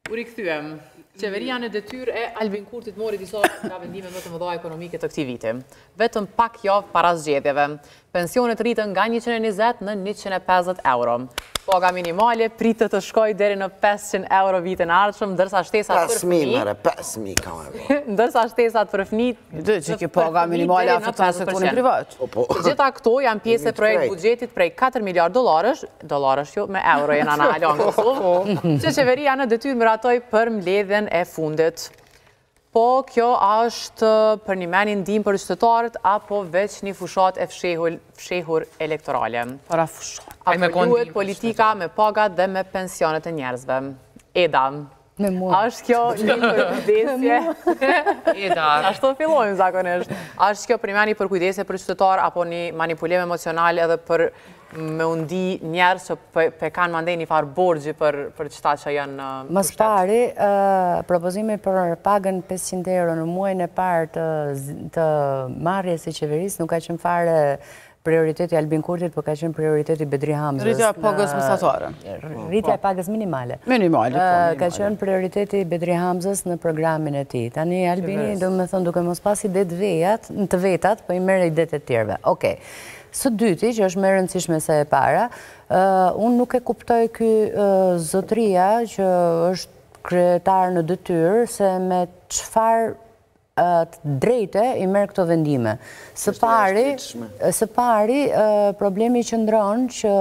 U rikthyem. Qeveria në detyrë e Albin Kurtit mori disa nga vendimet më të mëdha ekonomike të këtij viti. Vetëm pak javë para zgjedhjeve. Pensionet rritën nga 120 në 150 euro. Paga minimale pritet të shkojë deri në 500 euro vitin e ardhshëm, ndërsa shtesat për fëmijë... 5.000, mere, 5.000 ka me bo. Ndërsa shtesat për fëmijë... Dhe që kjo paga minimale afekton sektorin privat. Po, po. Të gjitha këto janë pjesë e projekt buxhetit prej 4 miliard dollarësh, dollarësh jo, me euro jena na hala në Kosovë, po. që qeveria në detyrë miratoi për mbledhjen e fundit. Po, kjo është përnjëmend një ndihmë për qytetarët, apo veç një fushatë e fshehur elektorale? Para fushatë. A po luhet politika me pagat dhe me pensionet e njerëzve? Eda, Me mua. A është kjo një përkujdesje? Eda. Ashtu fillojmë zakonisht. A është kjo përnjëmend një përkujdesje për qytetarë apo një manipulim emocional edhe për me u ndi njerëz që pe kanë mandej një farë borxhi për për qëta që janë në pushtet? Më së pari, propozimi për pagën 500 euro në muajin e parë të të marrjes së qeverisë nuk ka qenë fare prioriteti i Albin Kurtit, por ka qenë prioriteti i Bedri Hamzës. Rritja e pagës mesatare. Rritja e pagës minimale. Minimale, po. Ka qenë prioriteti i Bedri Hamzës në programin e tij. Tani Albini, domethënë, duke mos pas idetë vejat, të vetat, po i merr idetë e tjerëve. Okej. Së dyti, që është më e rëndësishme se e para, unë nuk e kuptoj ky zotria që është kryetar në detyrë, se me çfarë të drejte i merr këto vendime. Së pari, së pari, problemi qëndron që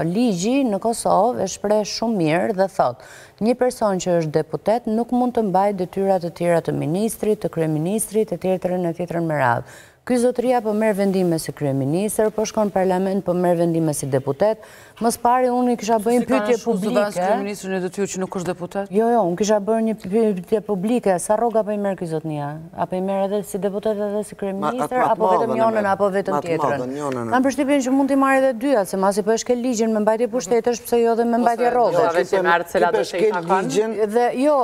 ligji në Kosovë e shpreh shumë mirë dhe thotë, një person që është deputet nuk mund të mbajë detyra të tjera të ministrit, të kryeministrit, e tjetrën e tjetrën me radhë. Ky zotëria po merr vendime si kryeministër, po shkon në parlament, po merr vendime si deputet. Më së pari unë i kisha bërë një pyetje publike. Si ka zëvendëskryeministrin në detyrë që nuk është deputet? Jo, jo, unë kisha bërë një pyetje publike, sa rroga po i merr ky zotnia? A po i merr edhe si deputet edhe si kryeministër, apo vetëm njënën apo vetëm tjetrën? Kam përshtypjen që mund t'i marrë edhe dyja, se masi po e shkel ligjin me mbajtje pushtetesh, pse jo dhe me mbajtje rroge. Ky po e shkel ligjin. Dhe jo,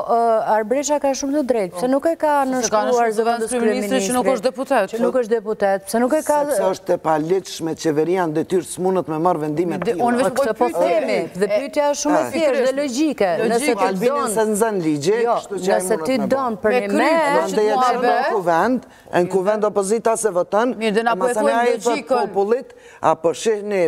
Arbresha ka shumë të drejtë, pse nuk e ka nënshkruar zëvendëskryeministri që nuk është deputet. Që nuk është deputet, pse nuk e ka Sepse është e paligjshme qeveria në detyrë s'mundet me marrë vendime të tilla. Unë veç po po themi, dhe pyetja është shumë e thjeshtë dhe logjike. Nëse ti don, s'e nxën ligji, jo, kështu që ai mundet me bë. Nëse ti don për një me, që të në kuvend, në kuvend opozita s'e voton, Mirë, dhe na po e thojmë logjikën. Popullit, apo shihni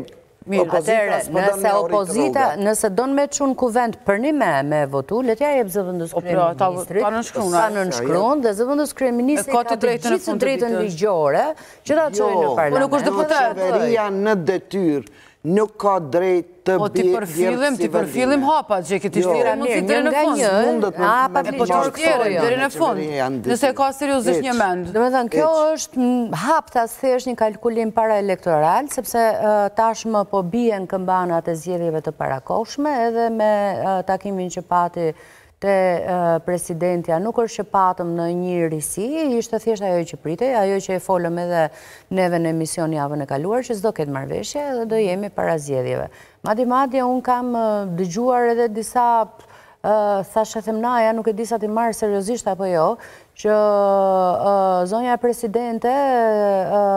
Mirë, atëherë, nëse opozita, nëse don me çu në kuvend përnjëme me votu, le t'ja jep zëvendës po, pra, kryeministrit, ta nënshkruan, ta nënshkruan dhe zëvendës kryeministri ka të gjithë të drejtën ligjore që ta çojë në jo, parlament. Po nuk është deputet. Qeveria në detyrë nuk ka drejt të po, ti përfillim, ti përfillim hapat, që ti jo. shtire mundësi deri në fund. Mundet me hapat po ti shtire deri në fund. Nëse ka seriozisht një mend. Domethënë, kjo është haptas thjesht një kalkulim paraelektoral, sepse tashmë po bien këmbanat e zgjedhjeve të parakohshme edhe me takimin që pati te presidentja, nuk është që patëm ndonjë risi, ishte thjesht ajo që pritej, ajo që e folëm edhe neve në emision javën e kaluar, që s'do ketë marrëveshje edhe do jemi para zgjedhjeve. Madje madje unë kam dëgjuar edhe disa thashethemnaja, nuk e di sa t'i marr seriozisht apo jo, që zonja presidente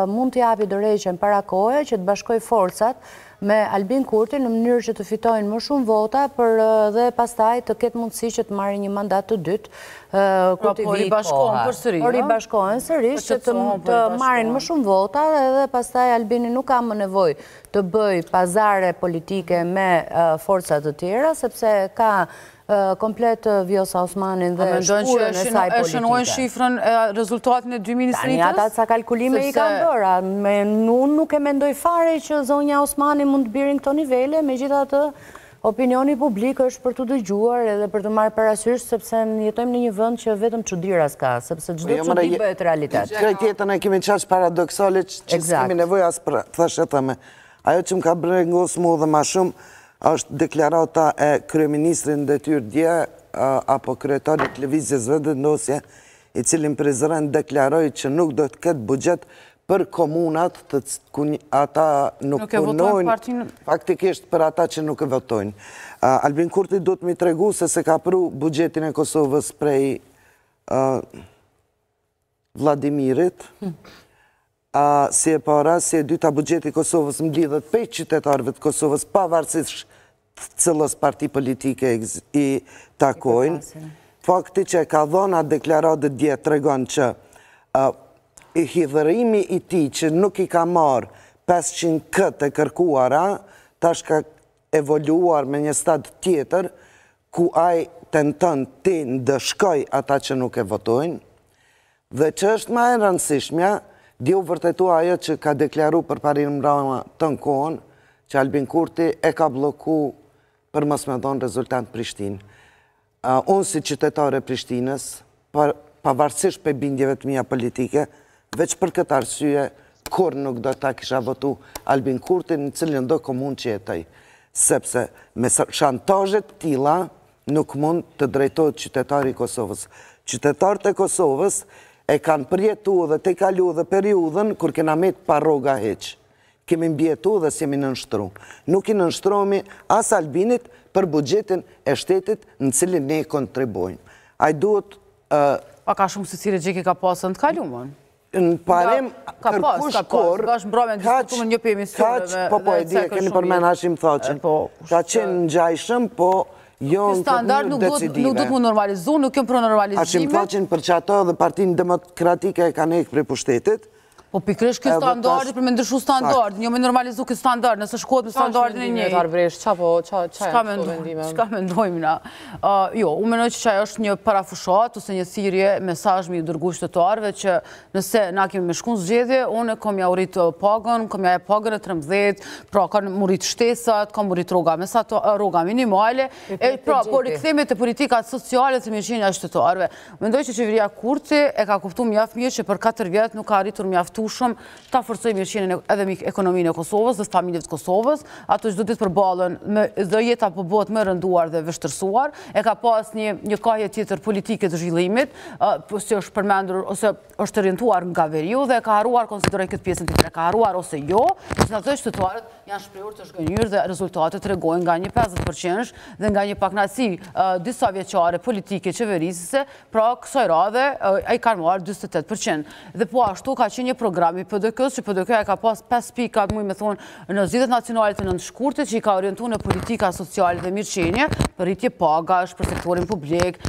mund të japi dorëheqjen para kohe që të bashkojë forcat me Albin Kurtin në mënyrë që të fitojnë më shumë vota për dhe pastaj të ketë mundësi që të marrë një mandat të dytë kur pra, t'i po vijë koha. Po ribashkohen sërish që të marrin më shumë vota edhe pastaj Albini nuk ka më nevojë të bëjë pazare politike me forca të tjera sepse ka komplet Vjosa Osmanin dhe shpurën e saj politike. E shënojnë shifrën e rezultatin e 2023-ës? Tani ata ca kalkulime i kanë bërë, unë nuk e mendoj fare që zonja Osmani mund të bjerë në këto nivele, megjithatë opinioni publik është për të dëgjuar edhe për të marrë parasysh, sepse jetojmë në një vend që vetëm çudira s'ka, sepse çdo po jo, çudi bëhet realitet. Krejt jetën e kemi qaq paradoksale që s'kemi nevojë as për thashetheme. Ajo që më ka brengos mu dhe ma shumë, është deklarata e kryeministrit në detyrë dje, apo kryetarit të Lëvizjes Vetëvendosje, i cili në Prizren deklaroi që nuk do të ketë buxhet për komunat të ku ata nuk punojnë, faktikisht për ata që nuk e votojnë. Albin Kurti duhet me tregu se s'e ka pru buxhetin e Kosovës prej Vladimirit, si e para, si e dyta buxheti i Kosovës mblidhet prej qytetarëve të Kosovës, pavarësisht. cilës parti politike i takojnë. Fakti që e ka dhonë atë deklaratë dje tregon që hidhërimi i tij që nuk i ka marrë 500 k të kërkuara, tash ka evoluar me një stad tjetër, ku ai tenton t'i ndëshkojë ata që nuk e votojnë, dhe që është ma e rëndësishmja, dje u vërtetua ajo që ka deklaru Përparim Rama tënë kohën, që Albin Kurti e ka blloku për mos me dhonë rezultat Prishtinë. Unë si qytetare e Prishtinës, pavarësisht prej bindjeve të mia politike, veç për këtë arsye, kurrë nuk do ta kisha votu Albin Kurtin në cilëndo komunë që jetoj. Sepse me shantazhe të tilla nuk mund të drejtohet qytetari i Kosovës. Qytetarët e Kosovës e kanë përjetu dhe tejkalu dhe periudhën kur kena met pa rroga hiç. Kemi mbijetu dhe s'jemi nënshtru. Nuk i nënshtrohemi as Albinit për buxhetin e shtetit në cilin ne kontribuojmë. Ai duhet... Pak a shumë si Gjeki ka pasë në të kalumen. Në parim, kërkush kur... Bash mbrame në diskutume një për emisioneve. Po, po, e di, keni përmen Hashim Thaçin. Po, ka qenë ngjajshëm, po jo në këtë mënyrë decisive. Nuk duhet mu normalizu, nuk jam pro normalizime. Hashim Thaçin për që ato dhe Partinë Demokratike e kanë hekë prej pushtetit, Po pikërisht ky standardi për me ndryshu standardin, jo me normalizu ky standard, nëse shkohet me standardin e njëjtë. Arbresh, ça po, ça janë këto vendime? Çka mendojmë na? Jo, unë mendoj që qajo është një parafushatë ose një thirrje, mesazh me ju dërgu qytetarëve që nëse na kemi me shku në zgjedhje, unë kom ja u rrit pagën, kom ja e pagën e 13, pra kanë m'u rrit shtesat, ka m'u rrit rroga rroga minimale, e pra po rikthehemi te politikat sociale të mirëqenia e qytetarëve. Mendoj që qeveria Kurti e ka kuptu mjaft mirë që për 4 vjet nuk ka arritur mjaftueshëm ta forcojë mirëqenien edhe ekonominë e Kosovës dhe familjet e Kosovës. Ato çdo ditë përballen me dhe jeta po bëhet më e rënduar dhe vështirësuar. E ka pas një një kahje tjetër politike të zhvillimit, po si është përmendur ose është orientuar nga veriu dhe e ka harruar konsideroj këtë pjesën tjetër, e ka harruar ose jo, megjithatë qytetarët janë shprehur të zhgënjyer dhe rezultatet tregojnë nga një 50% dhe nga një pakënaqësi disavjeçare politike qeverisëse, pra kësaj radhe ai kanë marrë 48%. Dhe po ashtu ka qenë një program i PDK-së, që PDK-ja ka pas 5 pika, muj me thonë, në zgjedhjet nacionale të 9 shkurtit, që i ka orientu në politika sociale dhe mirëqenie, për rritje pagash, për sektorin publik,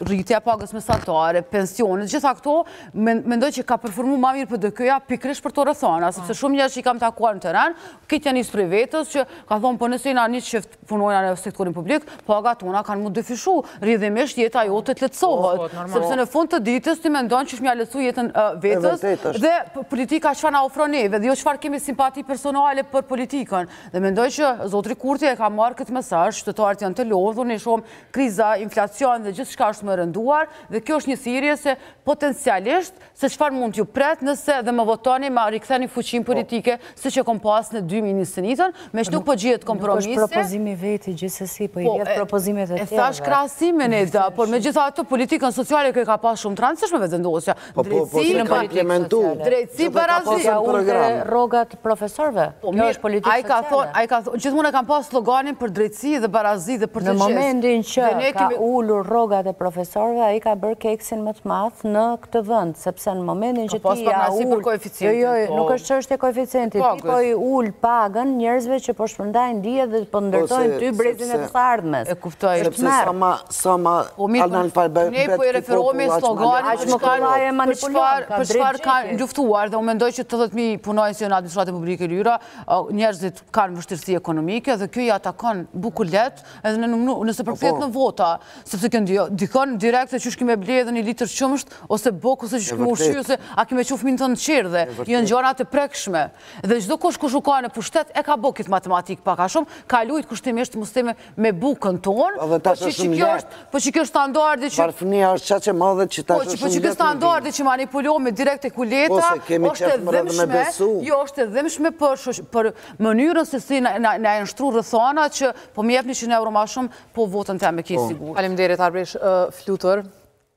rritja e pagës mesatare, pensionet, gjitha këto, mendoj që ka performu ma mirë PDK-ja pikërisht për këto rrethana, sepse shumë njerëz që i kam takuar në teren, këtë janë nisë prej vetës që ka thonë, po nëse jena një çift punojna në sektorin publik, pagat tona kanë mu dyfishu, rrjedhimisht jeta jote të lehtësohet, po, po, sepse në fund të ditës ti mendon qysh m'ja lehtësu jetën vetës, dhe politika çfarë na ofron neve, dhe jo çfarë kemi simpati personale për politikën. Dhe mendoj që zotri Kurti e ka marrë këtë mesazh, qytetarët janë të lodhur, ne shohim kriza, inflacion dhe gjithçka është më rënduar, dhe kjo është një thirrje se potencialisht se çfarë mund t'ju pret nëse dhe më votoni, ma riktheni fuqinë po. politike siç e kom pas në 2021-ën, meqë nuk po gjehet kompromisi. Nuk është propozimi i vet gjithsesi, po i po, vjedh propozimet e tjerëve. E thash krahasimin e da, por megjithatë politikën sociale kjo e ka pas shumë të rëndësishme Vetëvendosja. Po, po, po, se ka implementu. Drejtësi, barazi. Ja ulte rrogat profesorëve. Po, kjo është politikë sociale. Ai ka thonë, gjithmonë e kam pas sloganin për drejtësi dhe barazi dhe për të gjithë. Në momentin që ka ulur rrogat e profesorëve, ai ka bërë keksin më të madh në këtë vend, sepse në momentin që ti ja ul, jo, jo, po. nuk është çështje koeficienti, ti po i ul pagën njerëzve që po shpërndajnë dije dhe po ndërtojnë ty brezin e të ardhmes. E kuptoj. Sepse sa ma sa ma po, analfabet ne po i referohemi sloganit aq më kollaj e manipulon, për çfarë kanë luftuar dhe unë mendoj që 80.000 punonjës në administratën publike Lyra, njerëzit kanë vështirësi ekonomike dhe kjo i atakon bukur lehtë edhe në nëse po, përkthehet po. në vota, sepse kjo ndikon direkt se qysh ki me ble edhe një litër qumësht ose bukë ose qysh ki me ushqy ose a ki me çu fëmijën tënd në çerdhe, janë gjëra të prekshme. Dhe çdokush kush u ka në pushtet e ka bo këtë matematikë pak a shumë, ka lujt kushtimisht mos themi me bukën tonë, po dhe po që kjo është, po që kjo është standardi që Varfënia është qaq e madhe që tash po, është po që kjo standardi që manipulohet direkt e kuleta, po, është e dhimbshme, jo është e dhimbshme për për mënyrën se si na janë shtru rrethana që po më jep 100 euro ma shumë, po votën teme e ki po. sigurt. Faleminderit Arbresh Flutur.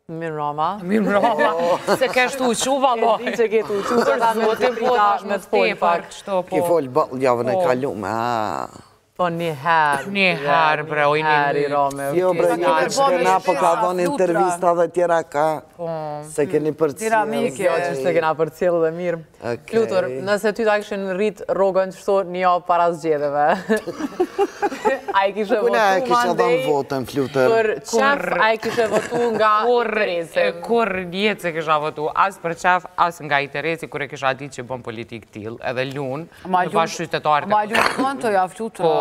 Mirëmbrama. Mirëmbrama. Se kesh tu u çu valla. E di që ke tu u çu, për ta me të prita me të fol pak. Po. Ke fol boll javën e po. kalume. Po një herë. Një herë, bre, o i një herë i rome. Jo, bre, një herë që kena, po ka dhonë intervista dhe tjera ka, po. s'e keni përcjellë. Jo, që s'e kena përcjellë dhe mirë. Flutur, nëse ty ta kishin rrit rrogën qështu një javë para zgjedhjeve. A e kishe votu mandej? Votën, Flutur. Për qef, a e kishe votu nga interesi? Kurrë n'jetë s'e kisha votu, as për qef, as nga interesi, kur e kisha ditë që bon politikë t'tillë, edhe lun, Me bashkëqytetarët. Ma lun konto, ja Flutur. Po,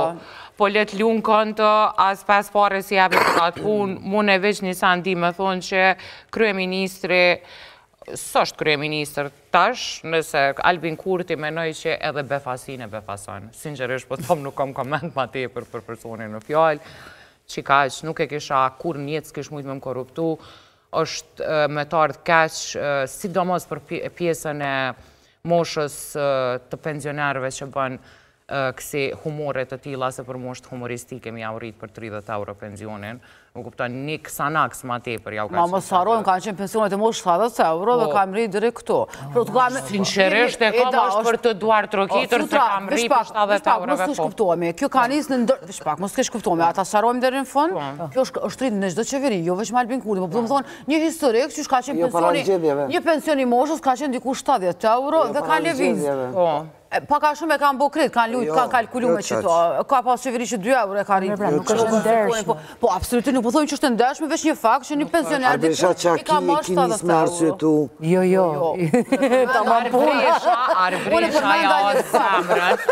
po le të lun konto, as pes pare s'i japi për atë punë, mune veç një sen di me thonë që kryeministri, s'është kryeministër tash, nëse Albin Kurti menoj që edhe befasinë e befason. Sinqerisht, po thom nuk kom koment ma tepër për personin në fjalë, që kaq nuk e kisha kurrë n'jetë s'kish mujtë me më korruptu, është me t'ardhë keq, sidomos për pjesën e moshës të pensionerëve që bën kësi humore të tilla se për mu është humoristike me jau rrit për 30 euro pensionin. Më kupton, një Xanax ma tepër jau ka Ma mos harrojmë, kanë qenë pensionet e moshës 70 euro dhe po. kanë mrri deri këtu. Sinqerisht e kam është për të duartrokitur se kam mrri për 70 euro. Mos keqkuptohemi, kjo ka nisë në ndër... Veç pak, mos keqkuptohemi, ata sqarojmë deri në fund, po. kjo është rritë në çdo qeveri, jo veç me Albin Kurtin, po do të thonë, Një historik që ka qenë jo, pensioni, një pension i moshës ka qenë diku 70 euro jo, dhe ka lëviz. Po. Pak a shumë e kanë bo krejt, kanë lujt, jo, kanë kalkulu me qëto. Ka pas qeveri që 2 euro e ka rritë. Pra, nuk është e ndershme. Po, po, absolutisht nuk po thojnë që është e ndershme, veç një fakt që një pensioner diku i ka marrë 70 euro. Jo, jo. Arbresha, Arbresha ja o zemrën,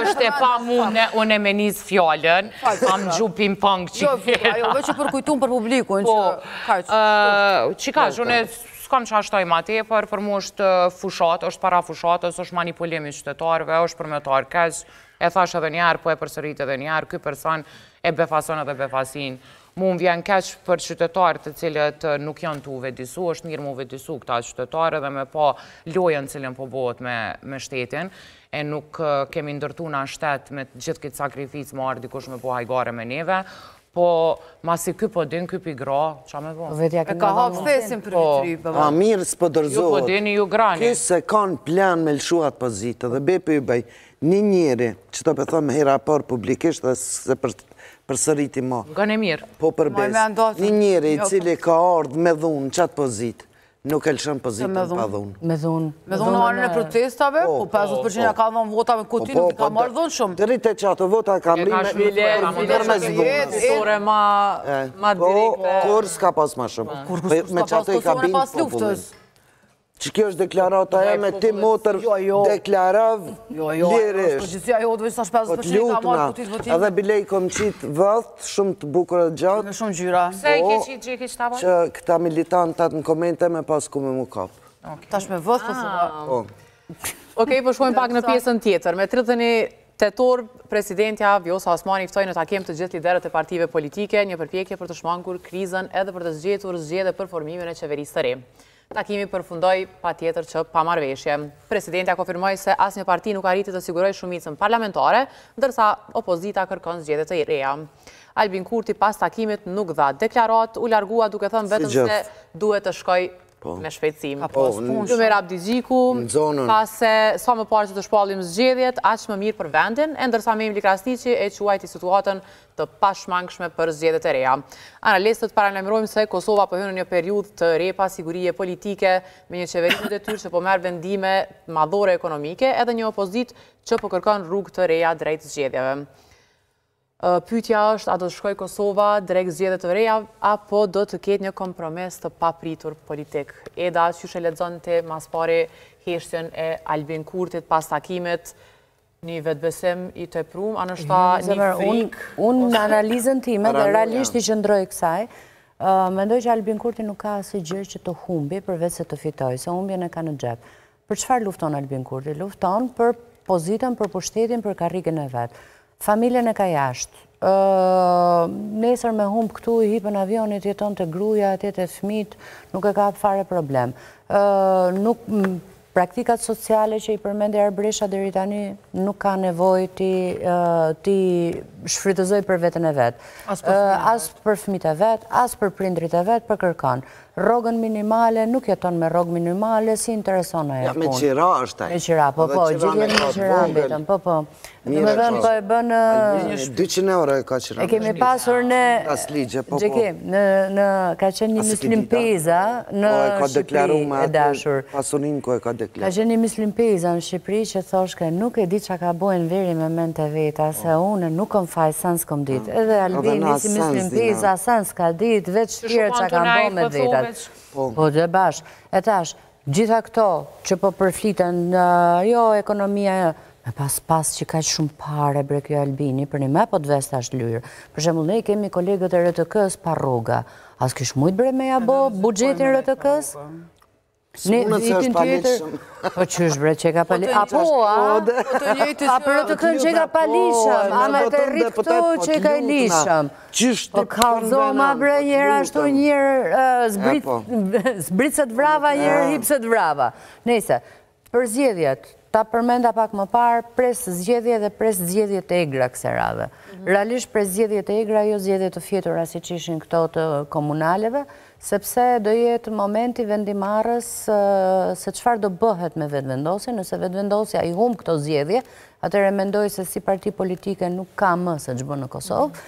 është e pamune, unë e me nis fjalën, kam gju ping-pong që Jo, jo, veç e përkujtum për publikun po, që Qikaq, unë s'kam ça shtoj ma tepër, për mu është fushatë, është para fushatës, është manipulim i qytetarëve, është për me t'ardhë keq, e thash edhe njerë, po e përsërit edhe njerë, ky person e befason edhe befasinë. Mu më vjen keq për qytetarë të cilët nuk janë tu u vetëdisu, është mirë mu vetëdisu këta qytetarë edhe me pa lojën cilën po bohet me, me shtetin, e nuk kemi ndërtu na shtet me gjithë këtë sakrificë me ardhë dikush me bo hajgare me neve, Po, masi ky po din, ky pi gra, ça me bo? Po vetja E ka hapë thesin për po. vitri, po. A mirë s'po dorëzohet. Ju po dini, ju grani. Ky s'e ka n'plan me lëshu atë pozitë dhe be po ju bëj. Një njeri, që të po thom hera parë publikisht dhe s'e përsëriti mo. Nga në mirë. Po për besë. Një njeri i jo, cili ka ardhë me dhunë qatë pozitë, Nuk e lëshon pozitën pa dhunë. Me dhunë. Me dhunë në anën e protestave, po 50% ja ka dhënë vota me kuti, nuk i ka marrë dhunë shumë. Deri te qato vota ka mri me përmes dhunës. Sore ma direkte. Po, kur s'ka pas ma shumë. Me qato i ka bind popullin. Që kjo është deklarata e me ti motër jo, jo. deklarav jo, jo, lirisht. Përgjithësia jo, të veç sa 50% i ka marrë kutitë votimit. Edhe bile i kom qitë vath, shumë të bukur e gjatë. Me shumë ngjyra. Pse i ke qitë gjeki që ta Që këta militantat në komente me pas ku me mu kap. Tash me vath, po thua. Ah. Po. Okej, po shkojmë pak në pjesën tjetër. Me 31 tetor, presidentja Vjosa Osmani ftoi në takim të gjithë liderët e partive politike, një përpjekje për të shmangur krizën edhe për të gjetur zgjidhje për formimin e qeverisë së re. Takimi përfundoi patjetër që pa marrëveshje. Presidentja konfirmoi se asnjë parti nuk arriti të sigurojë shumicën parlamentare, ndërsa opozita kërkon zgjedhje të reja. Albin Kurti pas takimit nuk dha deklaratë, u largua duke thënë vetëm se duhet të shkojë po. me shpejtësi. Po, Lumir Abdixhiku tha se sa më parë që të shpallim zgjedhjet, aq më mirë për vendin, e ndërsa Memli Krasniqi e quajti situatën të pashmangshme për zgjedhjet e reja. Analistët paralajmërojnë se Kosova po hyn në një periudhë të re pasigurie politike me një qeveri në detyrë që po merr vendime madhore ekonomike edhe një opozitë që po kërkon rrugë të reja drejt zgjedhjeve. Pyetja është a do të shkojë Kosova drejt zgjedhjeve të reja apo do të ketë një kompromis të papritur politik? Eda, qysh e lexon ti ma s'pari heshtjen e Albin Kurtit pas takimit Një vetëbesim i teprum, a ndoshta jo, një frikë? Unë në analizën time dhe realisht i qëndroj kësaj, mendoj që Albin Kurti nuk ka asgjë që të humbi përveç se të fitojë, se humbjen e ka në xhep. Për çfarë lufton Albin Kurti? Lufton për pozitën, për pushtetin, për karrigen e vet. Familjen e ka jashtë. Nesër me humb këtu, i hipën avionit, jeton te gruja, atje te fmijt, nuk e ka fare problem. Nuk... Praktikat sociale që i përmendi Arbresha deri tani nuk ka nevojë t'i shfrytëzojë për veten e vet. As për fëmijët e vet, as për prindërit e vet, për kërkon. Rrogën minimale, nuk jeton me rrogë minimale, s'i intereson ajo punë. Ja, me qira është ai. Me qira, po, po, gjithë me qira mbetën, po, po. Domethënë, po e bën... 200 euro e ka qira. E kemi pasur ne... As ligje, po, po. Gjeki, në, ka qenë një Myslim Peza në po, Shqipëri e dashur. Pasunin ku e ka deklaru. Ka qenë një Myslim Peza në Shqipëri që thoshke, nuk e di ça ka bo Enveri me mendtë e veta, se po. unë nuk kom faj, sen s'kom dit. Mm. Edhe Albini si Myslim Peza, sen s'ka dit, veç tjerët ça kanë bo me vetat. Po, po dhe bash. E tash, Gjitha këto që po përfliten, jo ekonomia, me pas pas që kaq shumë pare bre kjo Albini, përnime po të ves tash lyrë. Për shembull, ne i kemi kolegët e RTK-s pa rroga. A s'kish mujt bre me ja bo buxhetin RTK-s? Ne vitin tjetër, po qysh bre që e ka pali, a po, a? A për RTK-n që e ka paligjshëm, a me të rrit këtu që e ka i ligjshëm. Po kallzoma bre njëherë ashtu njëherë po. zbrit se të vrava njëherë hip se të vrava. Nejse, për zgjedhjet, ta përmenda pak më parë, pres zgjedhje dhe pres zgjedhje të egra kësaj radhe. Mhm. Realisht pres zgjedhje të egra, jo zgjedhje të fjetura siç ishin këto të komunaleve, sepse do jetë momenti vendimmarrës se çfarë do bëhet me Vetëvendosjen, nëse Vetëvendosja i humb këto zgjedhje, atëherë mendoj se si parti politike nuk ka më se ç'bën në Kosovë,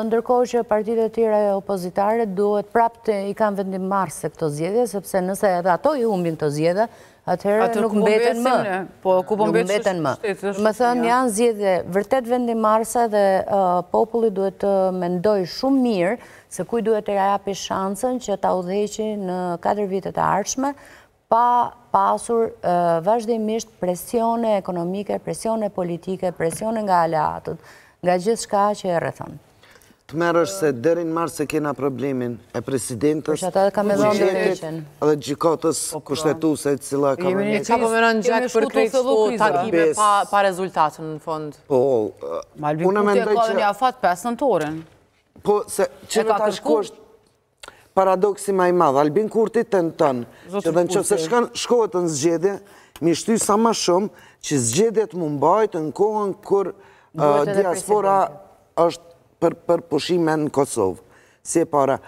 ndërkohë që partitë e tjera opozitare duhet prapë të i kanë vendimmarrëse këto zgjedhje, sepse nëse edhe ato i humbin këto zgjedhje, atëherë nuk mbeten më. Po, ku po nuk mbeten më. Domethënë, janë zgjedhje vërtet vendimmarrëse dhe populli duhet të mendojë shumë mirë se kujt duhet t'ia japi shansën që ta udhëheqi në 4 vitet e ardhshme, pa pasur vazhdimisht presione ekonomike, presione politike, presione nga aleatët, nga gjithçka që e rrethon. Tmerr është se deri në mars e kena problemin e presidentës, buxhetit dhe gjykatës po, pra. kushtetuese e cila ka me Çka po menon Gjek për krejt këto takime pa rezultat në fund? Po, unë mendoj që... Ka një afat 5 nëntorin. Po, se që në tash ku është Paradoksi ma i madh, Albin Kurti tenton që dhe në qoftë se shkohet në zgjedhje, mi shty sa ma shumë që zgjedhjet m'u mbajt në kohën kur diaspora është për pushime në Kosovë. Si e para.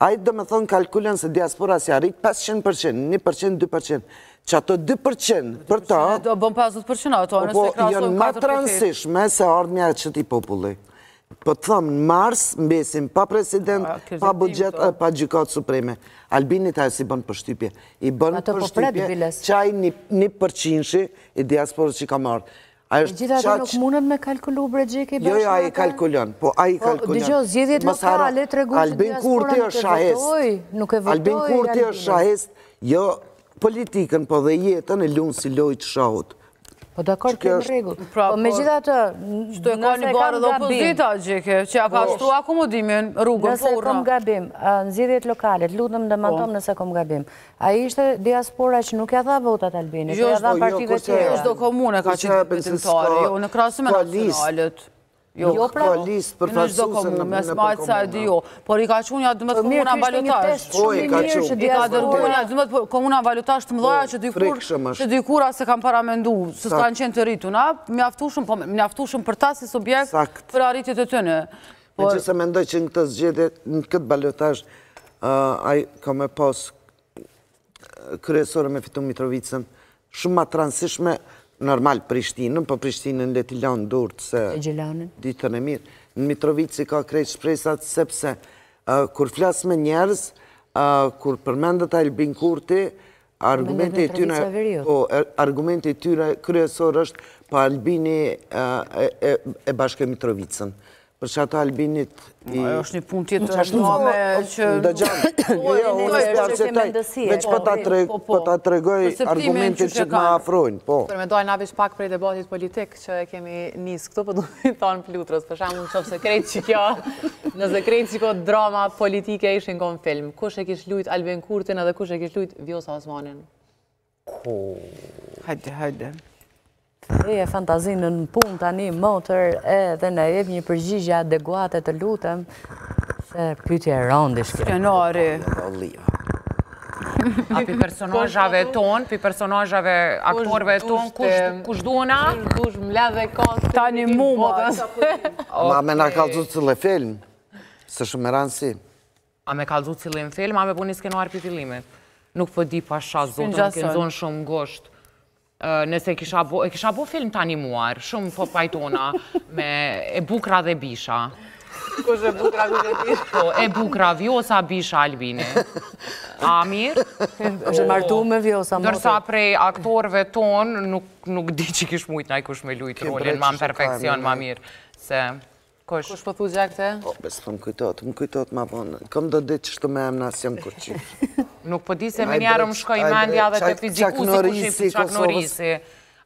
Ai domethënë kalkulon se diaspora s'i arrit 500%, 1%, 2%. Që ato 2% për ta... Do bën 50% ato, po, nëse po, janë ma të rëndësishme se ardhmja e qëtij populli. Po të them, në mars mbesim pa president, pa buxhet e pa gjykatë supreme. Albinit ajo s'i bën përshtypje. I bën po përshtypje që ai një përqindshi i diasporës që ka marrë. Megjithatë nuk mundet me kalkulu bre Gjeki Jo, jo, ai kalkulon, po ai po, kalkulon. Dëgjo, zgjedhjet lokale treguan që diaspora nuk e votoi, nuk e votoi Albin Kurti është shahist, jo politikën, po dhe jetën e lun si lojë të shahut. Po dakord, kjo në rregull. Pra, po megjithatë, Qëtu e ka një barrë dhe opozita, Gjeke, që ja ka po. shtru akomodimin, rrugën, po Nëse kom gabim, në zgjedhjet lokale, të lutem dhe po. nëse kom gabim. A ishte diaspora që nuk ja dha votat Albinit, jo, ja dha po, jo, partive tjera. Jo, çdo komunë ka qenë besimtare, jo, në krahasim me nacionalet. Jo, jo pra, ka listë përfaqësuese në mes majtë sa e di jo. Por i ka çu nja 12 po, komuna në balotazh. Po, i ka çu. I ka dërgu nja 12 komuna në balotazh të mëdha po, që dikur që dikur as e kanë paramendu, se s'kanë qenë të rrituna, mjaftueshëm, po mjaftueshëm për ta si subjekt për arritjet e tyre. Por Megjithëse mendoj që në këtë zgjedhje, në këtë balotazh, ai ka me pas kryesore me fitu Mitrovicën, shumë ma të rëndësishme, normal Prishtinën, po Prishtinën le t'i lanë durt se ditën e mirë. Në Mitrovicë i ka krejt shpresat, sepse kur flas me njerëz, kur përmendet Albin Kurti, argumenti i tyre, po, argumenti i tyre kryesor është po Albini e bashkoi Mitrovicën. Për që ato Albinit i... Ajo është një punë tjetër është me që... Ndëgjon, jo, jo, unë s'po arsyetoj, veç po ta po, po. po tregoj argumentin që të më afrojnë, po. Për me dalë na veç pak prej debatit politik që e kemi nisë këtu, po du me i thonë Flutrës, për shembull në qoftë se krejt që kjo, nëse krejt që kjo drama politike ishin konë film, kush e kish lujt Albin Kurtin edhe kush e kish lujt Vjosa Osmanin? Ku? Hajde, hajde. Vëje fantazinë në punë tani, motër, edhe na jep një përgjigje adekuate të lutem, se pyetje e rëndë ishte. Skenari. A pi personazhave tonë, pi personazhave aktorëve tonë, kush, kush duhna? Kush dush mledhe ka Tani mu, ma. Ma me na kallzu cili film, se shumë me rëndësi. A me kallzu cilin film, a me bu një skenar pi fillimit? Nuk po di pasha zotin, më ke zonë shumë ngusht. Nëse kisha bo, e kisha bo film të animuar, shumë po pajtona me e bukra dhe bisha. Kush e bukra, kush e bisha? Po, e bukra Vjosa, bisha Albini. A mirë? është martu me Vjosa. Ndërsa prej aktorëve tonë, nuk, nuk di që kish mujtë najkush me lujtë rolin, ma në perfekcion, ma mirë. Se... Kush? Kush po thu gjak te? Po, bes po më kujtohet, më kujtohet ma vonë. Kom do ditë që shtu me emna si jam kur qysh. Nuk po di se menjëherë më shkoi mendja dhe te fizikusi kush i Chuck Norrisi.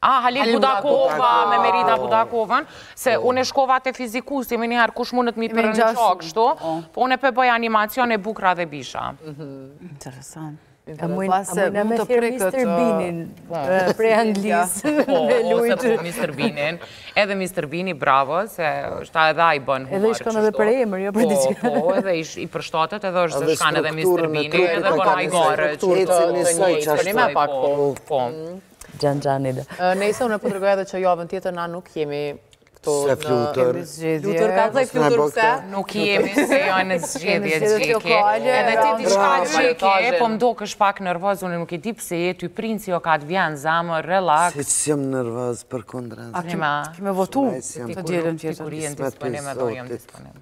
Ah, Halil Budakova me Merita Budakovën, se unë e shkova te fizikusi menjëherë kush mundet mi përë në qak kështu, po. po unë e pe bëj animacion e bukra dhe bisha. Mhm. Interesant. A mujna me thirrë Mr. Beanin po. prej Anglisë po, me lujtë. Po, Mr. Beanin. Edhe Mr. Beani, bravo, se është edhe ai bën humor. Edhe i shkon edhe për emër, jo për po, diçka. Po, edhe i përshtatet edhe është se shkan edhe Mr. Beani, edhe bën ai gore. Strukturë të njëjtë, me pak, po. Po. Xhan xhani dhe. Nejse, unë po tregoj edhe që javën tjetër na nuk jemi Këto Se flutur. Flutur ka dhe flutur pse? Nuk jemi se janë zgjedhje gjeke. Edhe ti diçka gjeke, po më dokesh pak nervoz, unë nuk e di pse je ty princi o ka të vjen zemër, relax. Si që jam nervoz për kundra. A ki me votu të dielën tjetër? Ti kur je në disponim edhe unë jam disponim.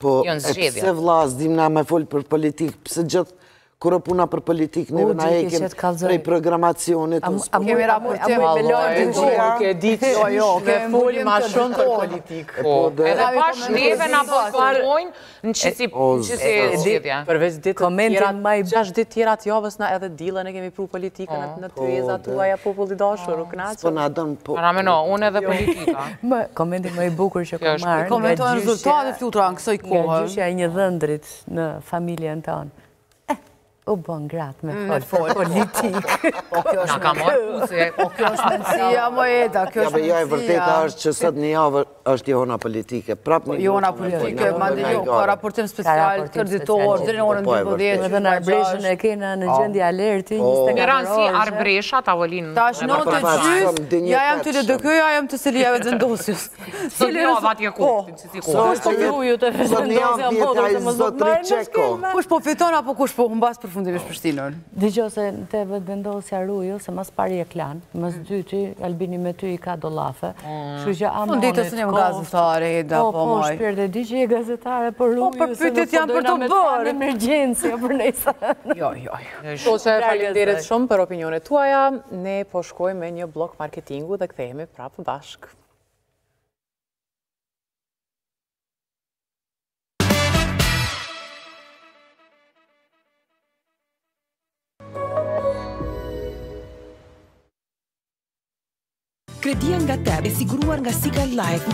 Po, e pse vlla, s'dim na me folë për politikë, pse gjithë, kur o puna për politikë, neve na hekin prej programacionit. A kemi raportim me lojë të gjithë, nuk e di që jo, jo, me folë ma shumë për politikë. Po, edhe bash neve na bojkotojnë në qësi zgjedhja. Përveç ditë tjera, 6 ditë tjera të javës na edhe dillën e kemi pru politikën në tryeza tuaja populli dashur, u knaqëm. Po na don po. Parameno, unë edhe politika. Më, komenti më i bukur që kam marrë. Komentojnë rezultatet flutura në kësaj kohë. Nga gjyshja e një dhëndrit në familjen tonë. Eh, u bën gratë me fol për politikë. Po kjo është ka marrë pusi. Po kjo është mendësia më Eda, kjo është mendësia. Jo, e vërteta është që sot një javë është jehona politike. Prap një jehona politike, madje jo, ka raportim special tërëditor, deri në orën 12. Edhe në Arbreshën e kena në gjendje alerti, 24 orë. Në rëndësi Arbresha, tavolinë. Tash në të gjysë, ja jam të LDK, ja jam të selia Vetëvendosjes. Sot një javë atje ku? Kush po fruju të Vetëvendosja modër se mos do të marrë në shkelma. Kush po fiton apo kush po humbas përfundimisht Prishtinën? Dëgjo se te Vetëvendosja ruju, se mas pari e klan, mas dyti, Albini me ty i ka do llafe. Kështu që amonit, Unë ditës unë jam gazetare, Eda, po, po, po, shpirt e di që je gazetare, po ruju, po, për pyetjet janë për të bërë. Emergjenci, jo për nejsa. Jo, jo, jo. Shoqe, faleminderit shumë për opinionet tuaja. Ne po shkojmë me një blok marketingu dhe kthehemi prapë bashkë. Kredia nga TEB e siguruar nga Sigal Life.